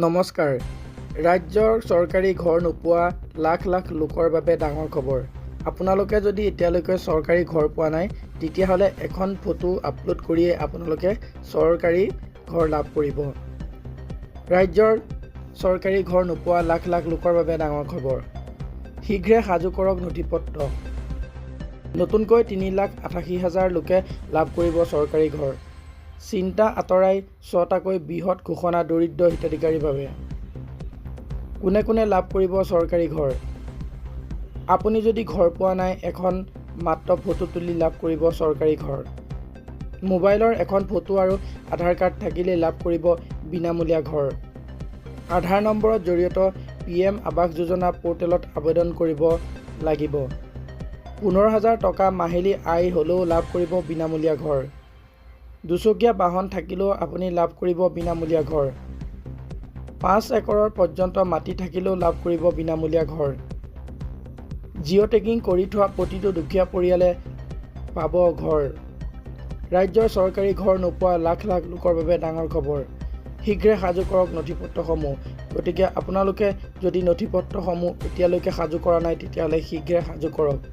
নমস্কাৰ। ৰাজ্যৰ চৰকাৰী ঘৰ নোপোৱা লাখ লাখ লোকৰ বাবে ডাঙৰ খবৰ। আপোনালোকে যদি এতিয়ালৈকে চৰকাৰী ঘৰ পোৱা নাই, তেতিয়াহ'লে এখন ফটো আপলোড কৰিয়ে আপোনালোকে চৰকাৰী ঘৰ লাভ কৰিব। ৰাজ্যৰ চৰকাৰী ঘৰ নোপোৱা লাখ লাখ লোকৰ বাবে ডাঙৰ খবৰ। শীঘ্ৰে সাজু কৰক নথি পত্ৰ। নতুনকৈ 3,88,000 লোকে লাভ কৰিব চৰকাৰী ঘৰ। চিন্তা আঁতৰাই ছটাকৈ বৃহৎ ঘোষণা দৰিদ্ৰ হিতাধিকাৰীৰ বাবে। কোনে কোনে লাভ কৰিব চৰকাৰী ঘৰ? আপুনি যদি ঘৰ পোৱা নাই, এখন মাত্ৰ ফটো তুলি লাভ কৰিব চৰকাৰী ঘৰ। মোবাইলৰ এখন ফটো আৰু আধাৰ কাৰ্ড থাকিলেই লাভ কৰিব বিনামূলীয়া ঘৰ। আধাৰ নম্বৰৰ জৰিয়তে পিএম আৱাস যোজনা পৰ্টেলত আবেদন কৰিব লাগিব। 15,000 টকা মাহিলী আয় হ'লেও লাভ কৰিব বিনামূলীয়া ঘৰ। দুচকীয়া বাহন থাকিলেও আপুনি লাভ কৰিব বিনামূলীয়া ঘৰ। 5 একৰৰ পৰ্যন্ত মাটি থাকিলেও লাভ কৰিব বিনামূলীয়া ঘৰ। জিঅ' টেগিং কৰি থোৱা প্ৰতিটো দুখীয়া পৰিয়ালে পাব ঘৰ। ৰাজ্যৰ চৰকাৰী ঘৰ নোপোৱা লাখ লাখ লোকৰ বাবে ডাঙৰ খবৰ। শীঘ্ৰে সাজু কৰক নথি পত্ৰসমূহ। গতিকে আপোনালোকে যদি নথি পত্ৰসমূহ এতিয়ালৈকে সাজু কৰা নাই, তেতিয়াহ'লে শীঘ্ৰে সাজু কৰক।